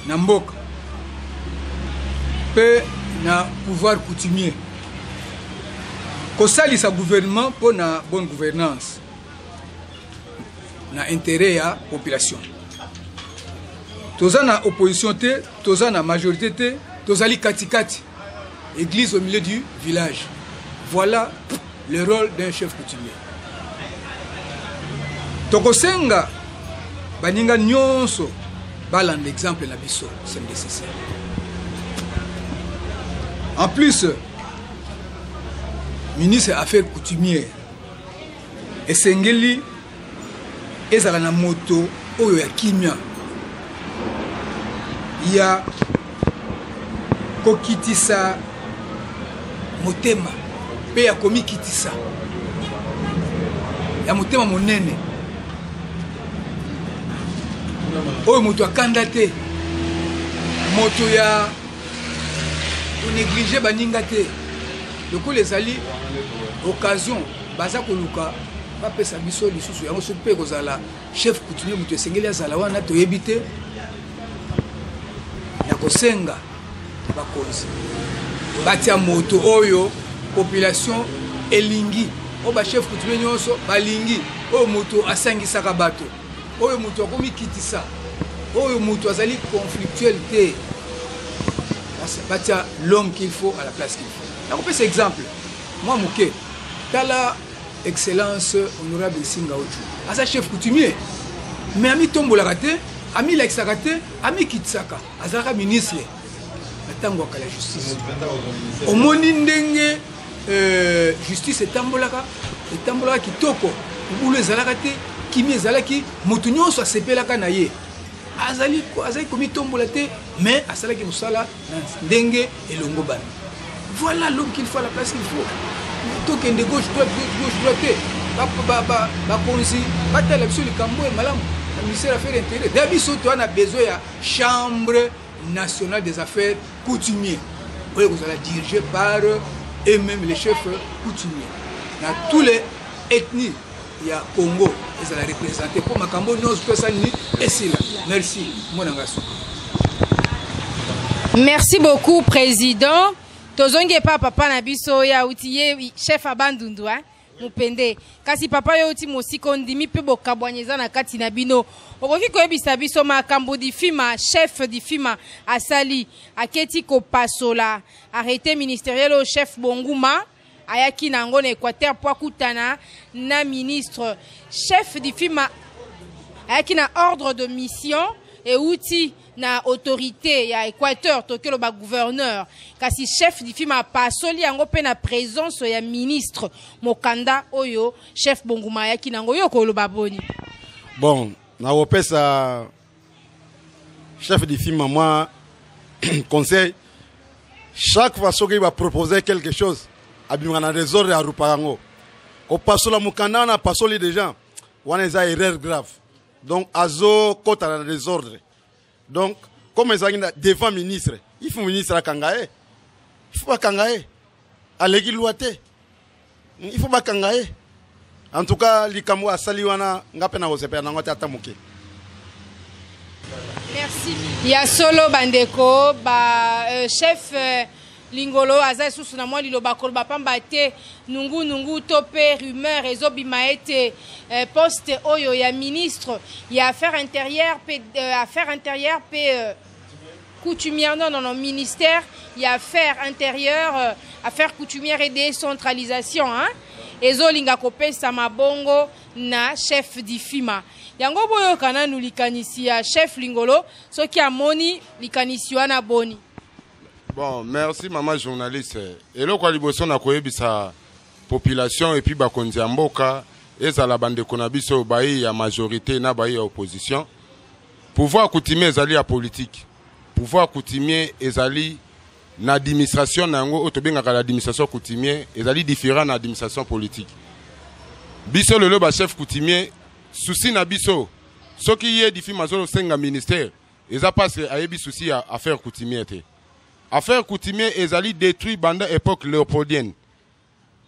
na mboka mpe na pouvoir coutumier, kosalisa gouvernement mpo na bonne gouvernance na intérêt ya population. Toza na opposition te, toza na majorité te, tozali katikati, église au milieu du village. Voilà le rôle d'un chef coutumier. Tokosenga baninga nyonso balanda exemple na biso CMDCC. En plus, ministre affaires coutumières esengeli ezala na moto oyo ya kimia, ya kokitisa motema mpe ya komikitisa, ya motema monene, oyo moto akanda te, moto ya konéglige baninga te. Lokola ezali occasion baza koluka bapesa biso lisusu yango, soki mpe ekozala chef coutumier moto esengeli azala wana, toyebi te. Ya kosenga bakonzi batia moto oyo population elingi, oyo bachef coutumier nyonso balingi, oyo moto asangisaka bato, oyo moto akomikitisa, oyo moto azali conflictuel te. Batia l'homme qu'il faut à la place qu'il faut. Nakopesa exemple mwa moke. Tala Excellence Honorable Nsinga Ochu, aza chef coutumier, mais amitombolaka te, amilakisaka te, amikitisaka. Azalaka ministre na ntango ya kala justice. Omoni ndenge justice etambolaka, etambolaka kitoko, mobulu ezalaka te, kimia ezalaki, moto nyonso asepelaka na ye. Azali komitombola te, mais asalaki mosala na ndenge elongo bana. Voilà l'homme qu'il faut à la place qu'il faut. Tokende gauche droite, gauche gauche droite te. Bakonzi batala biso likambo ya malamu na ministère affaires intérieures. Da biso toa na besoin ya Chambre nationale des affaires coutumiers oyo ekozala dirigé par eux-mêmes les chefs coutumiers na tous les ethnies ya Congo, ezala représente mpo makambo nyonso to esali ni esila. Merci, mwana nga suka. Merci beaucoup, président. Tozongi epa papa na biso oyo auti, ye chef abandundu, hein? Mopende. Kasi papa, yo outi mosika, ondimi mpe bokabwani eza na kati na bino. Okoki koyebisa biso makambo Difima, chef Difima asali? Aketi kopasola arrêté ministériel oyo chef Bonguma ayaki na yango na Équateur mpo akutana na ministre. Chef Difima ayaki na ordre de mission euti na autorité ya Équateur, toki oloba gouverneur, kasi chef Difima apasoli yango mpe na présence ya ministre. Mokanda oyo chef Bonguma ayaki na yango, yo koloba boni? Bon, nakopesa chef Difima mwa conseil. Chaque fois soki bapropose quelque chose, abimaka na désordre, arupaka yango. Kopasola mokanda wana apasoli déjà wana, eza erreur grave. Donc azokɔta na désordre. Donc comme ezalaki devant ministre, il faut ministre akanga ye, il faut bakanga ye. Aleki loi te, il faut bakanga ye. En tout cas, likambo asali wana, nga mpe na kosepela nango te ata moke. Merci. Ya solo, bandeko ba chef Lingolo aza lisusu na mwa liloba koloba, pamba te nungu-nungu to mpe rumeur ezobima ete poste oyo ya ministre ya affaires intérieures mpe affaires intérieures mpe coutumière, non, non, non, ministère ya affaires intérieures, affaires coutumières et décentralisation, hein, ezolinga kopesa mabongo na chef Difima. Yango boyoka nanu likanisi ya chef Lingolo, soki amoni likanisi wana boni. Bon, merci, mama journaliste. Eloko ya liboso na koyebisa population et puis bakonzi ya mboka, ezala bandeko na biso bayi ya majorité na bayi ya opposition, pouvoir coutumier ezali ya politique. Pouvoir coutumier ezali na administration na yango oyo tobengaka l'administration coutumier, ezali différent na administration politique. Biso lelo bachef coutumier, souci na biso, soki ye Difima azosenga ministère, eza parce ayebi souci ya affaire coutumier te. Affaire coutumier ezali détruit banda époque léopolienne.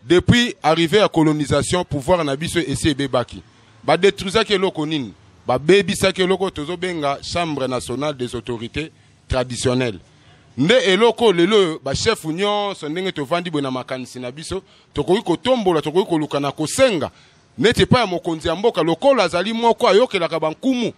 Depuis arrivée ya colonisation, pouvoir na biso esi ebebaki. Badétruisaki eloko nini? Babebisaki eloko tozobenga Chambre nationale des autorités. traditionnelle. Nde eloko oyo lelo oyo ba chef nyonso ndenge tovandi boye na makanisi na biso, tokoki kotombola, tokoki koluka na kosenga neti epai ya mokonzi ya mboka, lokola azali moko ayokelaka bankumu,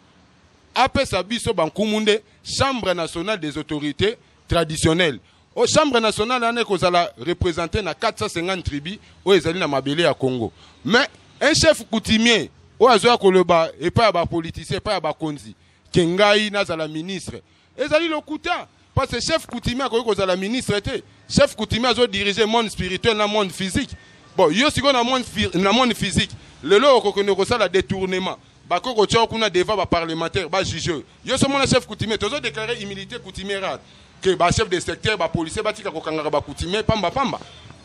apesa biso bankumu nde Chambre nationale des autorités traditionnelles. O Chambre nationale wana ekozala représentée na 450 tribus oyo ezali na mabele ya Congo. Mais un chef coutumier oyo azoya koloba epai ya bapoliticien, epai ya bakonzi, ke ngai nazala ministre, ezali lokuta, parce que chef coutumier akoki kozala ministre te. Chef coutumier azodirige monde spirituel na monde physique. Bon, yo sikoyo na monde physique, lelo okokende kosala détournement, bakoki kotia kuna devant baparlementaire, bajuge oyo. Yo so mona chef coutumier, tozodéclare immunité coutumière ke bachef de secteur, bapolicier batika kokangaka bacoutumier pamba pamba,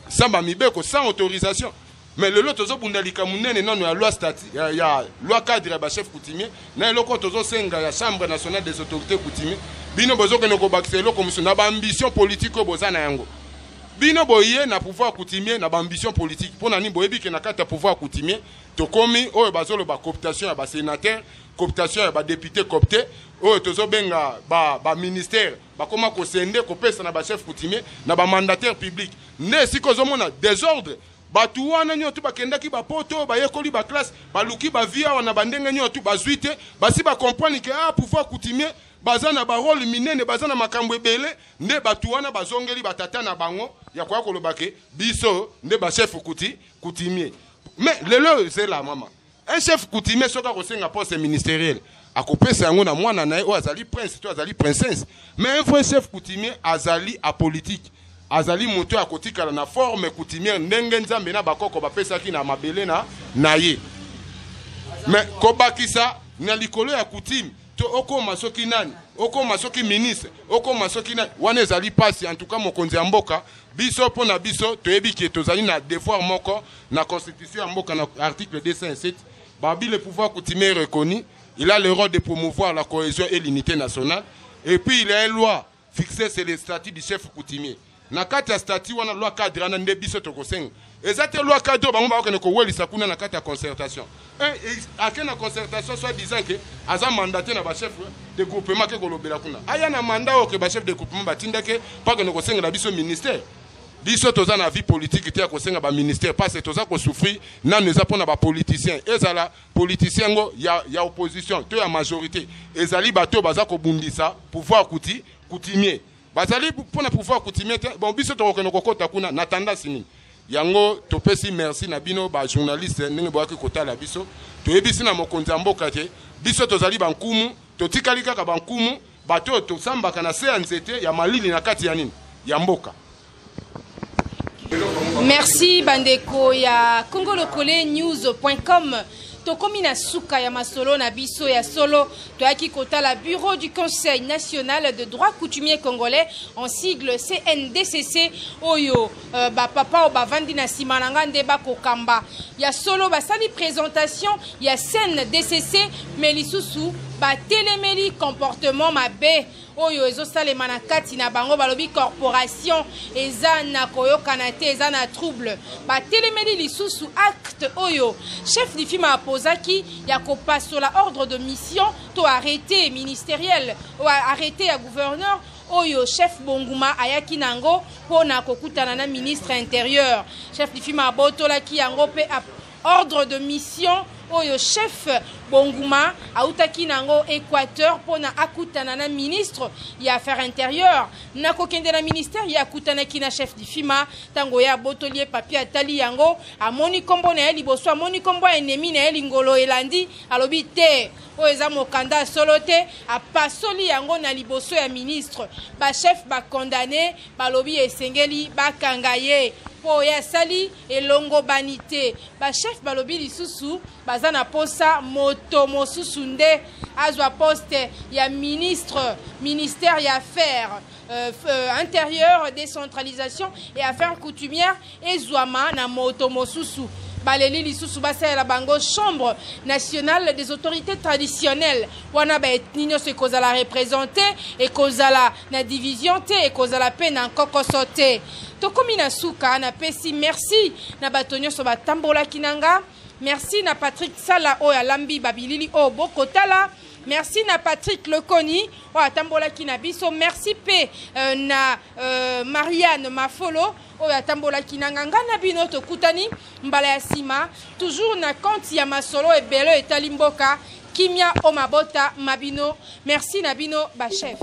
sans bamibeko, sans autorisation. Mais lelo tozobunda likambo nene nano ya loi statut ya loi cadre ya bachef coutumier na eloko oyo tozosenga ya Chambre nationale des autorités coutumier. Bino bozokende kobakisa eloko mosusu na baambition politique oyo boza na yango. Bino boye na pouvoir coutumier na baambition politique mpo na nini? Boyebi ke na kati ya pouvoir coutumier tokomi oyo bazoloba cooptation ya basénateur, cooptation ya badéputé coopté, oyo tozobenga baministère ba bakoma kosende kopesa na bachef coutumier na bamandataire public. Nde esika ozomona désordre. Bato wana nyonso bakendaki bapoto, bayekoli baclasse, baluki bavie awa na bandenge nyonso, bazwi te. Basi bacomprendre ke ah, pouvoir coutumier baza na barole minene, baza na makambo ebele. Nde bato wana bazongeli batata na bango ya koya koloba ke biso nde bachef coutumier. Mais lelo ezela mama, un chef coutumier soki akosenga poste ministériel, akopesa yango na mwana na ye oyo azali prince to azali princesse. Mais un vrai chef coutumier azali apolitique, azali moto oyo akotikala na forme coutumière ndenge Nzambe na bakoko bapesaki na mabele na ye. Mais kobakisa na likolo ya coutume to okóma soki nani, okóma soki ministre, okóma soki nani, wana ezali mpasi. En tout cas, mokonzi ya mboka, biso mpo na biso toyebi ke tozali na devoir moko na constitution ya mboka. Na article 207 babi: le pouvoir coutumier est reconnu, il a le rôle de promouvoir la cohésion et l'unité nationale. Et puis il y a une loi fixée, c'est le statut du chef coutumier. Na kati ya statut wana, loi cadre wana nde biso tokosenga. Eza te loi cadre oyo bango bakokende kowelisa kuna na kati ya concertation. Ake na concertation, soit disant ke aza mandaté na bachef de groupement, ke kolobela kuna, aya na mandat oyo ke bachef de groupement batindake mpo akende kosengela biso ministère. Biso toza na vie politique te ya kosenga baministère, parce que toza kosouffrir nano. Eza mpona bapoliticien, ezala politicien yango ya opposition to ya majorité, ezali bato oyo baza kobundisa pouvoir coutumier, bazali mpona pouvoir coutumier te. Bon, biso tokokende kokɔta kuna na tendance nini? Yango topesi merci na bino bajournaliste ndenge boyaki kotala biso. Toyebisi na mokonzi ya mboka te biso tozali bankumu, totikali kaka bankumu, bato oyo tosambaka na se ya nzete ya malili na kati ya nini ya mboka. Merci bandeko ya congolocolenews.com. Tokomi na suka ya masolo na biso ya solo. Toyaki kotala bureau du Conseil national de droit coutumier congolais, en sigle CNDCC, oyo bapapa oyo bavandi na nsima na nga nde bakokamba. Ya solo, basali présentation ya CNDCC, mais lisusu batelemeli comportement mabe oyo ezosalema na kati na bango. Balobi corporation eza na koyokana te, eza na trouble. Batelemeli lisusu acte oyo chef du film apozaki ya kopasola ordre de mission to arrêté ministériel, oyo arrêté ya gouverneur oyo chef Bonguma ayaki nango mpo na kokutana na ministre intérieur. Chef du film abotolaki yango mpe ordre de mission oyo chef Bonguma autaki nango Équateur mpona akutana na ministre ya affaires intérieures. Na kokende na ministère, ye akutanaki na chef difima. Ntango ye abotoli ye papier, atali yango, amoni nkombo na ye liboso, amoni nkombo ya ennemi na ye Lingolo elandi, alobi te, oyo eza mokanda solo te. Apasoli yango na liboso ya ministre. Bachef bacondamné, balobi esengeli bakanga ye mpo oyo asali elongo bani te. Bachef balobi lisusu baza na posa moto mosusu nde azwa poste ya ministre, ministère ya affaires intérieure, décentralisation et affaires coutumières ezwama na moto mosusu. Baleli lisusu basalela bango Chambre nationale des autorités traditionnelles wana baethnie nyonso ekozala représentée, ekozala na division te, ekozala mpe na nkokoso te. Tokomi na suka. Napesi merci na bato nyonso batambolaki na nga. Merci na Patrick Sala oyo alambi babilili oyo bokotala. Merci na Patrick Lekoni oyo atambolaki na biso. Merci pe na Marianne Mafolo oyo atambolaki na nga. Nga na bino tokutani mbala ya sima toujours na compte ya masolo ebele etali mboka. Kimia o mabota mabino. Merci na bino ba chef.